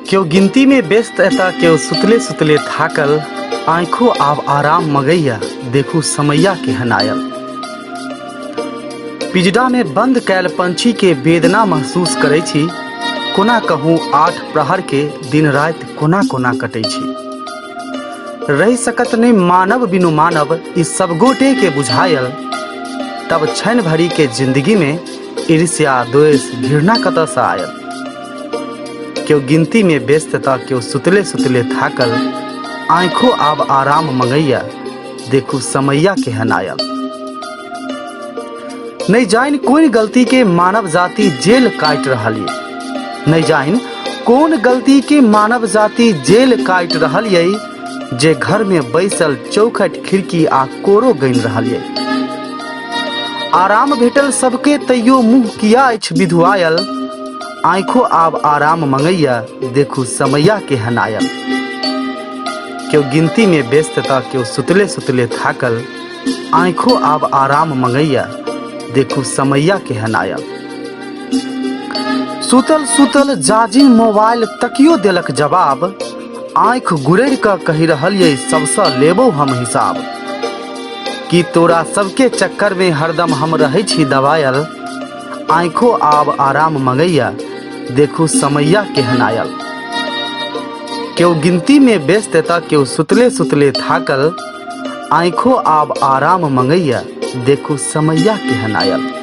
केओ गिनतीमे व्यस्त एतऽ केओ सुतले सुतले थाकल, आँखो आब आराम मगैया, देखू समैया केहन आयल। पिजडामे बंद कयल पंछी के वेदना महसूस करै छी, कोना कहूँ 8 प्रहर के दिन राति कोना कोना कटै छी। रहि सकत नहि मानव बिनु मानव, ई सब गोटे के बुझायल, तब क्षण भरि के जिंदगी में ईर्ष्या द्वेष घृणा कतऽ से आयल। केओ गिनती में व्यस्त तऽ केओ सुतले सुतले थाकल, आँखो आब आराम मंगैया, देखू समैया केहन आयल। नहि जानि कोन गलती के मानव जाति जेल काटि रहल ये, नहि जानि कोन गलती के मानव जाति जेल काटि रहल ये, जे घर में बैसल चौखट खिड़की आ कोरो गनि रहल ये। आराम भेटल सबके तैयो मुँह किया अछि विधुआयल, आँखो आब आराम मंगैया, देखू समैया केहन आयल। केओ गिनती में व्यस्त तऽ केओ सुतले सुतले थाकल, आँखो आब आराम मंगैया, देखू समैया केहन आयल। सुतल सुतल जाजिम मोबाइल तकियो देलक जवाब, आँखि गुरैर कऽ कहि रहल ये सबसँ लेबौ हम हिसाब। कि तोरा सबके चक्कर में हरदम हम रहै छी दबायल, आँखो आब आराम मंगैया, देखू समैया केहन आयल। केओ गिनती में व्यस्त तऽ केओ सुतले सुतले थाकल, आँखो आब आराम मंगैया, देखू समैया केहन आयल।